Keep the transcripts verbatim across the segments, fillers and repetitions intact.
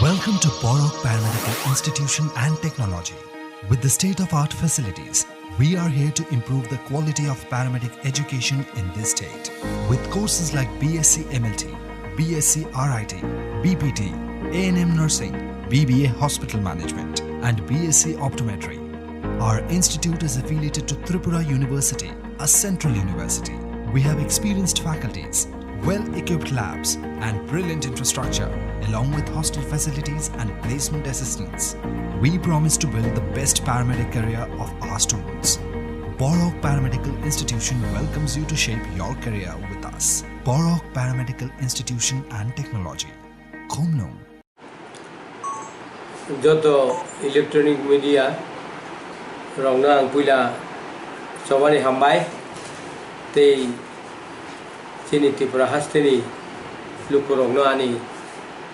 Welcome to Borok Paramedical Institution and Technology. With the state-of-art facilities, we are here to improve the quality of paramedic education in this state. With courses like B S c M L T, B S c R I T, B P T, A N M nursing, B B A hospital management, and B S c optometry, our institute is affiliated to Tripura University, a central university. We have experienced faculties, well-equipped labs, and brilliant infrastructure, along with hostel facilities and placement assistance. We promise to build the best paramedic career of our students. Borok Paramedical Institution welcomes you to shape your career with us. Borok Paramedical Institution and Technology. Khumnung. Joto electronic media rokno ang puila chobani hambai tei chini Tripura hasteni lukurokno ani,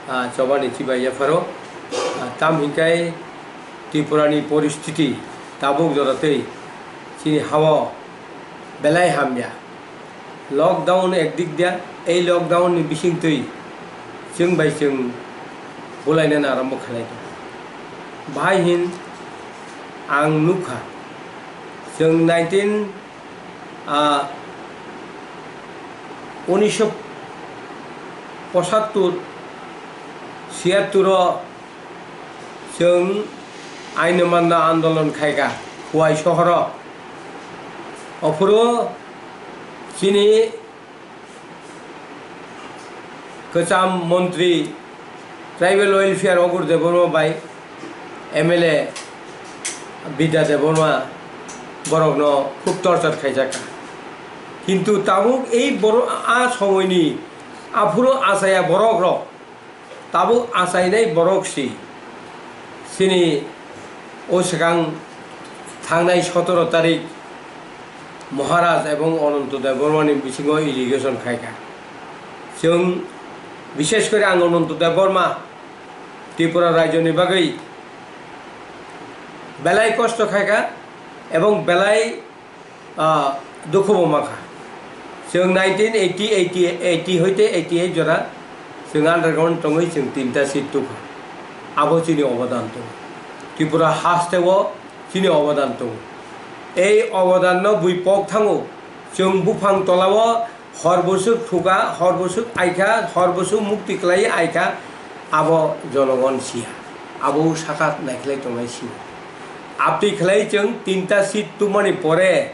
ah, chobani chibai yapharo. Ah, tam hinkai Tripurani poristiti tabuk jora tei chini hao belai hamya. Lockdown ekdik dia, ei lockdown ni bisingtwi chwng bai chwng bulainani arambo khlai tongo. Bahai hin ang nukha, chwng nineteen, ah, unisho pochattor, siyattoro chwng aino manna andolon khaikha Khowai sohoro. Ophuru chini kwcham montri Tribal Welfare Ogur Debbarma bai M L A Bidya Debbarma borokno khub torture khaijakha. Kintu tabuk ei borok a somoini aphuru achaya borokrok tabuk achainai borok si, chini o swkang thangnai sotoro tarik Maharaj ebong Ananto Debbarmani bisingo allegation khaikha. Chwng, bishesh kore ang Ananto Debbarma Tripura rajyoni bagwi belai kosto khaikha ebong belai ah, dukhu bo mankha. Chwng nineteen eighty, eighty, eighty hoite eighty-eight jora chwng underground tongwi chwng tinta seat tukha. Abo chini obodan tongo. Tripura hasteo chini obodan tongo. Ei obodanno bui pok thango. Chwng buphang tolao hor bwswk thuka, hor bwswk aikha, hor bwswk mukti kwlai aikha, abo jonogon siya. Abo sakha naikhlai tongnai siya. Abtwi khlai chwng tinta seat tubumani pore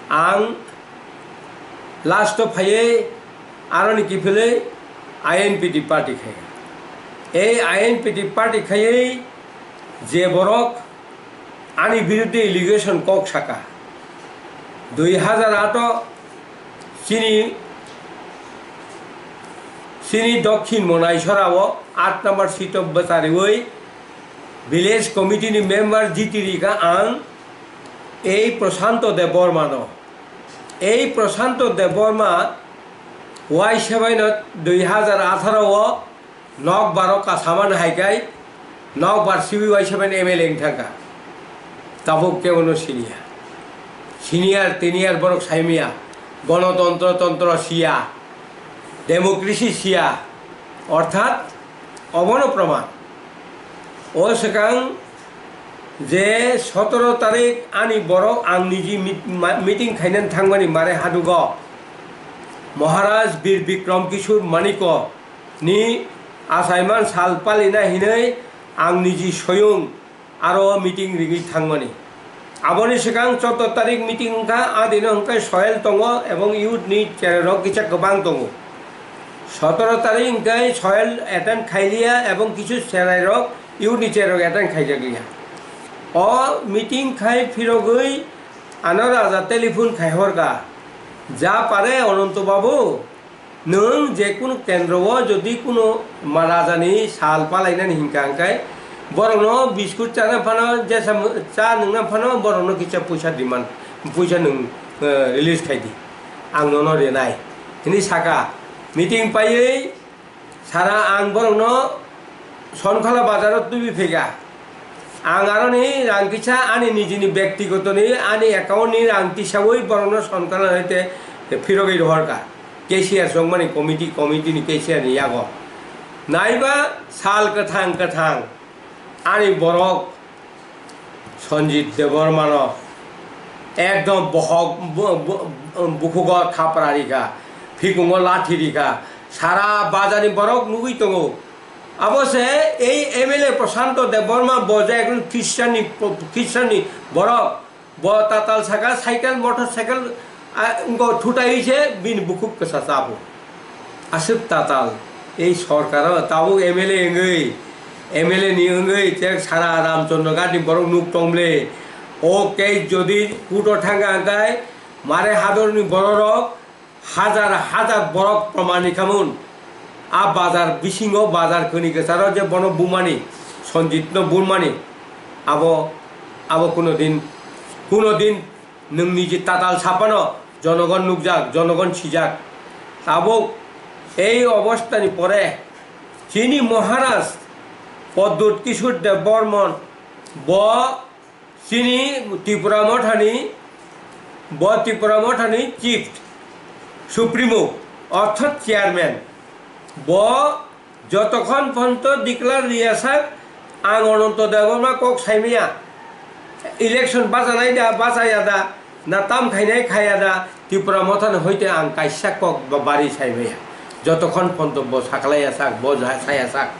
ang last o phaiwi aroni kiphilwi I N P T party khai. Ei I N P T party khaiwi je borok ani biruddhe allegation kok saka, dui hajar aat o chini, chini Dokhin Monaisora o aat number seat o bwchariwi village committee ni member jiti rikha ang ei Prashanto Debbarma no. Ei Prashanto Debbarma Y seven o dui hajar atharo o nokbar o kasamani hai khe nokbar siwi Y seven M L A wng thangkha. Tabuk kebono siniya. Senior, tenure borok saimiya. Gonotontro, tontro siya. Democracy siya. Orthat obono proman. O swkang je sotoro tarik ani borok ang niji mit-, ma-, meeting khainani thangmani mare hadugo Maharaj Bir Bikram Kishore Maniko ni achaiman sal palina hinwi ang niji soyung aro meeting rigwi thangmani. Aboni swkang chotto tarik meeting wngkha, a dino hwnkhe soil tongo ebong youth ni cherai rok kisa kwbang tongo. Sotoro tarik hwnkhe soil attend khailiya ebong kisu cherai rok youth ni cherai rok attend khaijakliya. O meeting khai phirogwi ano raja telephone khai horkha, "Ja pare Ananto babu, nwng je kunu kendro o jodi kunu ma-, rajani sal palainani hinka hwnkhe, borokno biskut chana phano, jesa cha nwngna phano borokno kisa puisa demand, puisa nwng, eh, release khai di. Ang nono renai," hinwi saka. Meeting paiwi sara ang borokno Sonkhala bazaro tubi phaikha. Ang aroni rang kisa ani nijini bektigotoni, ani account ni rang tisawi borokno Sonkhala hai te phirogwi rohorkha. Cashier songmani committee, committee ni cashier ni yago. Naiba sal kwthang kwthang ani borok Sanjit Debbarmano ekdom bohok bu-, bu-, bukhugo thapra rikha, phikungo lathi rikha, sara bazarni borok nugwi tongo. Abo se ei M L A Prashanto Debbarma bo je ekdom Christianni, Christianni borok, bo tatal saka cycle, motorcycle, ah, wngkha thutai se bini bukhuk kwsa chabo. Aswk tatal, ei sorkaro tabuk M L A wngwi, M L A ni wngwi tek sara Ramchandra Ghat ni borok nuk tong le. O case jodi court o thangkha hwnkhe mare hadorni bororok hajar hajar borok pramani khamun. A bazar bisingo bazar kwni kwcharo je bono bumani, Sanjitno bumani, abo, abo kuno din, kuno din nwng niji tatal sapano jonogon nukjak, jonogon sijak. Tabuk ei obostani pore chini Maharaj Pradyut Kishore Debbarman bo chini Tipra Mothani, bo Tipra Mothani Chief Supremo, orthat Chairman, bo jotokhon ponto declare riyasak, ang Ananto Debbarma kok saimaya, election bajanai da, bajaya da, na tam khainai khaya da, Tipra Mothani hoite ang kaisa kok ba bari saimaya. Jotokhon ponto bo saklayasak, bo ja-, sayasak.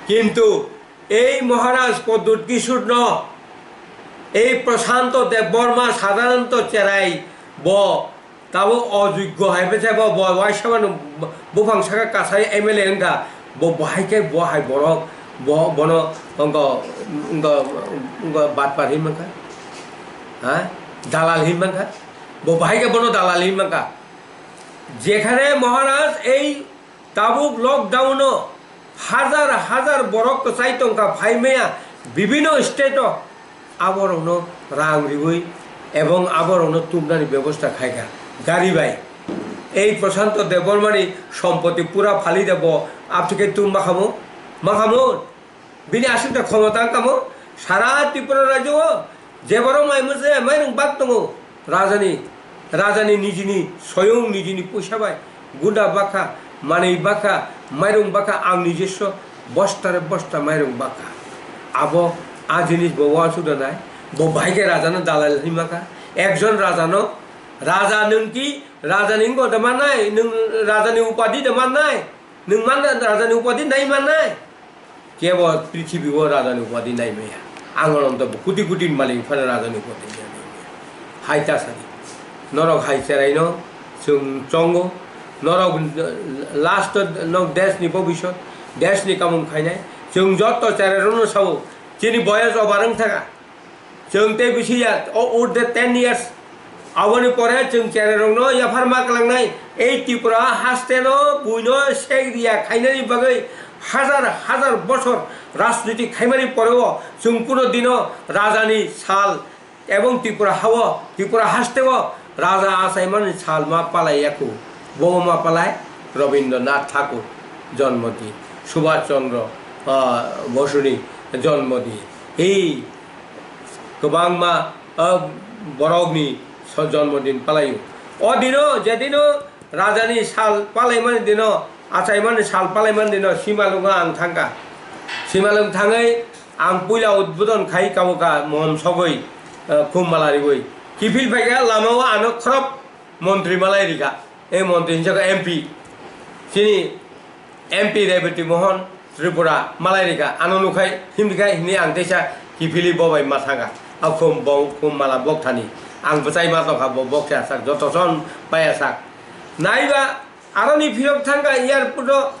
Kintu ei Maharaj Pradyut Kishorno, ei Prashanto Debbarma, Sadananto Cherai, bo tabuk ojoggo hai bwsa bo, bo waisa mano buphang saka kasai M L A wngkha, bo, bo hai khe bo hai borok, bo, bono wngkha, wngkha, wngkha batpar hinwi mankha, ha? Dalal hinwi mankha, bo, bo hai khe bono dalal hinwi mankha. Jekhane Maharaj ei tabuk lockdown-o hajar hajar borok kwchai tongkha phaimaya bibino state-o, aborokno rang riwi ebong aborokno tubnani bebosta khaikha gari bai. Ei Prashanto Debbarmani sompoti pura phali da bo, abtike tum makhamo? Makhamo? Bini aswk da khomota wngkha mo? Sara Tripura rajyo o je borok mai mose mairung bak tongo, rajani, rajani nijini soyung nijini puisa bai gunda bakha, manwi bakha, mairung bakha, ang nijesso bostare bosta mairung bakha. Abo a jinis bo uansuk da nai, bo bahai khe rajano dalal hinwi makha. Ekjon rajano, raja nwng ki rajani wngkha da mannai, nwng rajani upadi da mannai, nwng man rajani upadi nai mannai. Kebo prithibi o rajani upadi nai maya. Ang ono to kuti kuti malik phano rajani upadi nai maya. Hai ta sadi. Norok hai cherai no chwng chongo. Norok last o nok desh ni bobisot, desh ni kamung khainai. Chwng jotto cherai rok no sao. Chini boyos obar wng thaka. Chwng tei bisi ya, o urde ten years. Aboni pore chwng chererokno yapharma kwlangnai. Ei Tripura hasteno buino sek riya khainani bagwi hajar hajar bochor rajniti khaimani poreo chwng kuno dino rajani sal ebong Tripura hao, Tripura hasteo raja achaimani sal ma palai yaku. Bo ma palai Rabindranath Thakur jonmodin, Subhash Chandra, ah, Bosuni jonmodin. Ei kwbangma, ah, borokni so-, jonmodin palaio. O dino, je dino rajani sal palaimani dino, achaimani sal palaimani dino, Simalwngo ang thangkha. Simalwng thangwi ang puila udbodon khai kabukha mohom sogwi, ah, khum mala riwi. Kiphil phaikha lamao ano khorop montri malai rikha. E montri hinjak M P. Chini M P Rebati Mohan Tripura malai rikha, ano nukhai himrikhai hinwi ang teisa kiphilwi bobai ma thangkha. A khum bo-, khum mala bokthani. Ang bwchai ma tongkha bo boksa sak, joto son paya sak. Naiba aroni phirok thangkha airport o,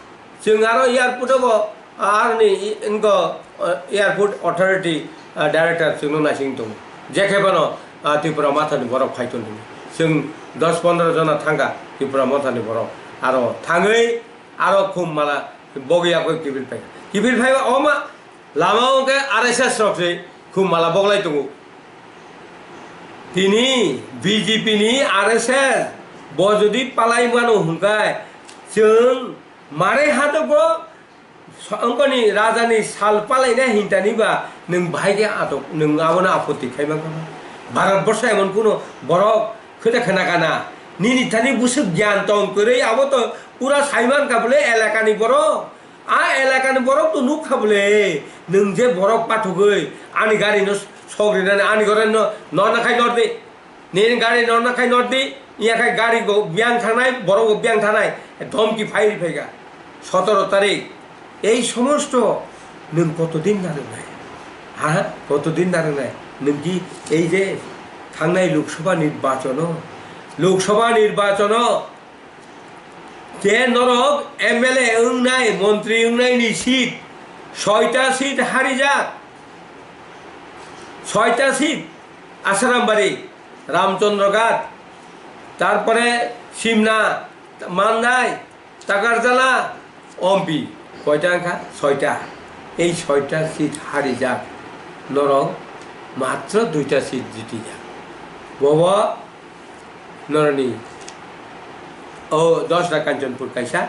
chwng aro airport o bo Aroni i-, wngkha, uh, Airport Authority, uh, Director chwngno naising tongo. Jekhe bono, uh, Tripura Mothani borok phai tong hwnwi. Chwng dos pondro jona thangkha Tripura Mothani borok. Aro thangwi aro khum mala bogwi yakwi kiphil phai. Kiphil phaiba oma lama o khe R S S rok se khum mala boglai tongo. Tini B J P ni R S S bo jodi palai mano hwnkhe chwng mare hadogo So-, wngkoni rajani sal palaina hintani ba nwng bahai khe atok, nwng abono apotti khai mankha ba? Bharat borsho emon kuno borok khwda khna kana, nini thani bwswk gyan tong kwrwi abo to pura sai mankha bwle elakani borok. A elakani borok to nuk kha bole, nwng je borok pathogwi ani gari no sok rinani ani gari no norna khai nordi, nini gari norna khai nordi, iya khai gari bo biyang thangnai, borok bo biyang thangnai, dhomki phai ri phaikha. Sotoro tarik, ei somosto nwng kotodin narwknai? Ha? Kotodin narwknai? Nwng ki ei je thangnai Lok Sabha nirbachono, Lok Sabha nirbachono je norok M L A wngnai, montri wngnai ni seat, soita seat harijak, soita seat, Asarambari, Ramchandra Ghat, tarpore Simna, Mandai, Takarjala, Ompi, koita wngkha? Soita. Ei soita seat harijak, norok matro duita seat jitijak. Bobo noroni o Dosra Kanchanpur kaisa,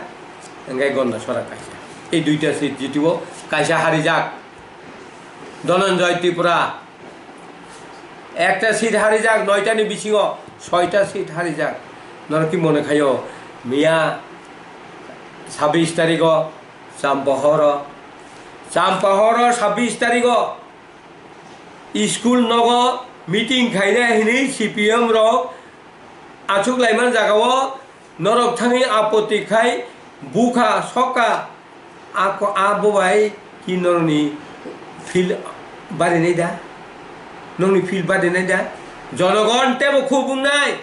hingke Gondasora kaisa. Ei duita seat jitio, kaisa harijak. Dhananjay Tripura, ekta seat harijak, noitani bisingo soita seat harijak. Norok ki mone khayo, miya sabbish tarigo, Champahoro, Champahoro sabbish tarigo, school nogo meeting khaina hinwi C P M rok achuk laiman jagao norok thangwi apoti khai bukha sokha, ako a bobai ki norokni field barinai da? Nokni field barinai da? Jonogon tebo khub wngnai.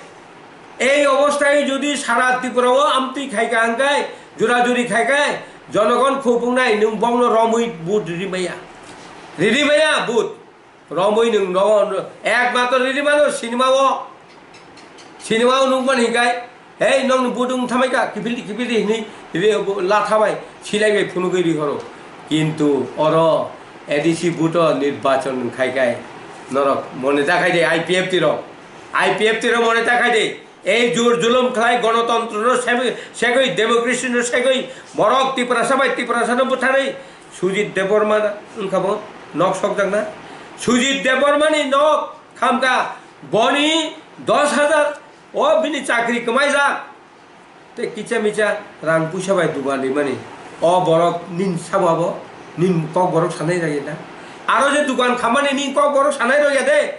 Ei obostai jodi sara Tripura o amtwi khaika hingkai, jura juri khaika, jonogon khub wngnai, nwng bongno romwi vote riri maya. Riri maya vote. Romwi nwng no, no, ekmatro riri mano cinema o. Cinema o nukmani hingkai, "Hei, nokni vote wng thamai ka, kiphildi, kiphildi," hinwi re-, bo-, la thabai, silai bai phunugwi rihoro. Kintu oro A D C vote o nirbachon wngkhai kai, norok mone ta khai de, I P F T rok. I P F T rok mone ta khai de. Ei jur julum khlai, gonotontro no segwi, segwi, democracy no segwi, borok Tiprasa bai Tiprasa no butharwi, Sujit Debbarma wngkha bo nok sokjakna. Sujit Debbarma ni nok khamkha, boni dos hajar, o bini chakri kwmaijak. Tei kicha micha rang puisa bai dugan rimani. O borok nin sabo abo, nin kok borok sanai rok ya da. Aro je dugan khamani nin kok borok sanai rok ya de.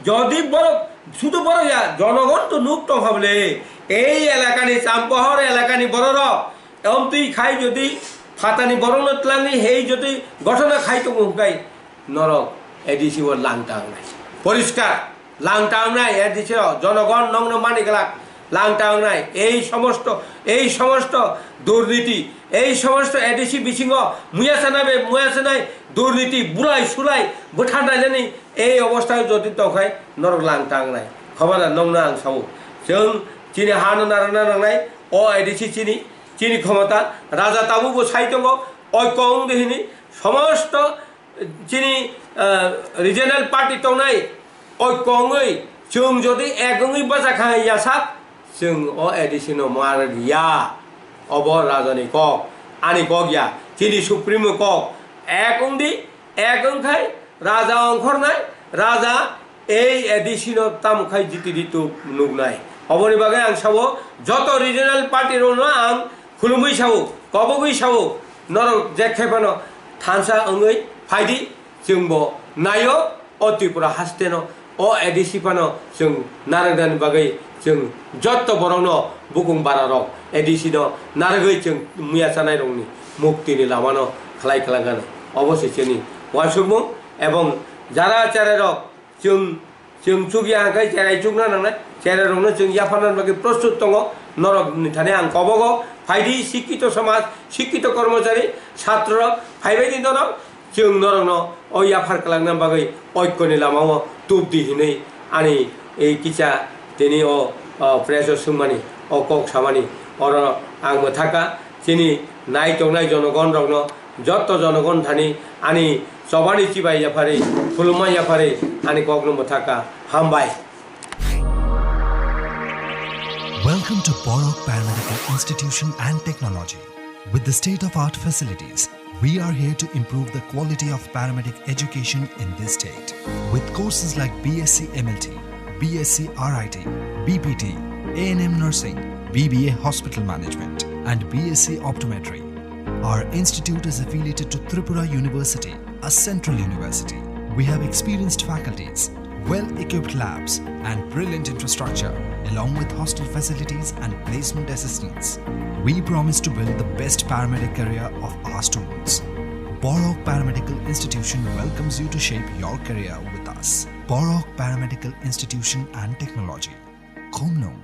Jodi borok, sudu borok ya, jonogon to nuk tong habole. Ei elakani, Champohor elakani bororok, omtwi khai jodi phatani borokno tlangwi hei jodi gothona khai tongo hwnkhe, norok A D C o langta wngnai. Poriskar, langta wngnai A D C o, jonogon nokno mani glak, langta wngnai. Ei somosto, ei somosto durniti, ei somosto A D C bisingo muya sanai bai muya sanai durniti, bulai sulai bwtharnainani ei obostha jodi tongkhai norok langta wngnai. Khobada nokno ang sao. Chwng chini hano narwkna nangnai, o A D C chini, chini khomota, raja tabukbo sai tongo, oikko wngdi hini, somosto chini, ah, regional party tongnai, oikko wngwi, chwng jodi ek wngwi bachakha yasak, chwng o A D C no mar ya. Obo rajani kok, ani kok ya, chini supremo kok, ek wngdi, ek wngkhai, raja ongkhornai, raja ei A D C no tamo khai jiti ditu nuknai. Oboni bagwi ang sao, joto regional party rokno ang khulumwi sao, kobogwi sao, norok jekhe phano thansa wngwi phaidi, chwngbo naio, o Tripura hasteno, o A D C phano chwng narwknani bagwi chwng jotto borokno bukung bararok A D C no narwgwi chwng muya chanairokni muktini lamano khlai khlangkha. Obo se chini uansukmung, ebong jara cherairok chwng, chwng chukya hwnkhe cherai chukna nangnai, cherairokno chwng yapharnani bagwi prostut tongo. Norokni thani ang kobogo phaidi, sikkito somaj, sikkito kormochari, chatrorok, phaibaidi norok, chwng norokno o yaphar kwlangna bagwi oikoni lamao tubdi hinwi ani ei kisa tini o, o press o swngmani, o kok samani, oro ang mwthaka chini nai tongnai jonogon rokno, jotto jonogon thani ani chobani chibai yaphari, khulumma yaphari ani kokno mwthaka. Hambai. Welcome to Borok Paramedical Institution and Technology. With the state-of-art facilities, we are here to improve the quality of paramedic education in this state. With courses like B S c M L T, B S c R I T, B P T, A N M nursing, B B A hospital management, and B S c optometry, Our institute is affiliated to Tripura University, a central university. We have experienced faculties, well-equipped labs, and brilliant infrastructure, along with hostel facilities and placement assistance. We promise to build the best paramedic career of our students. Borok Paramedical Institution welcomes you to shape your career with us. Borok Paramedical Institution and Technology. Khumlung,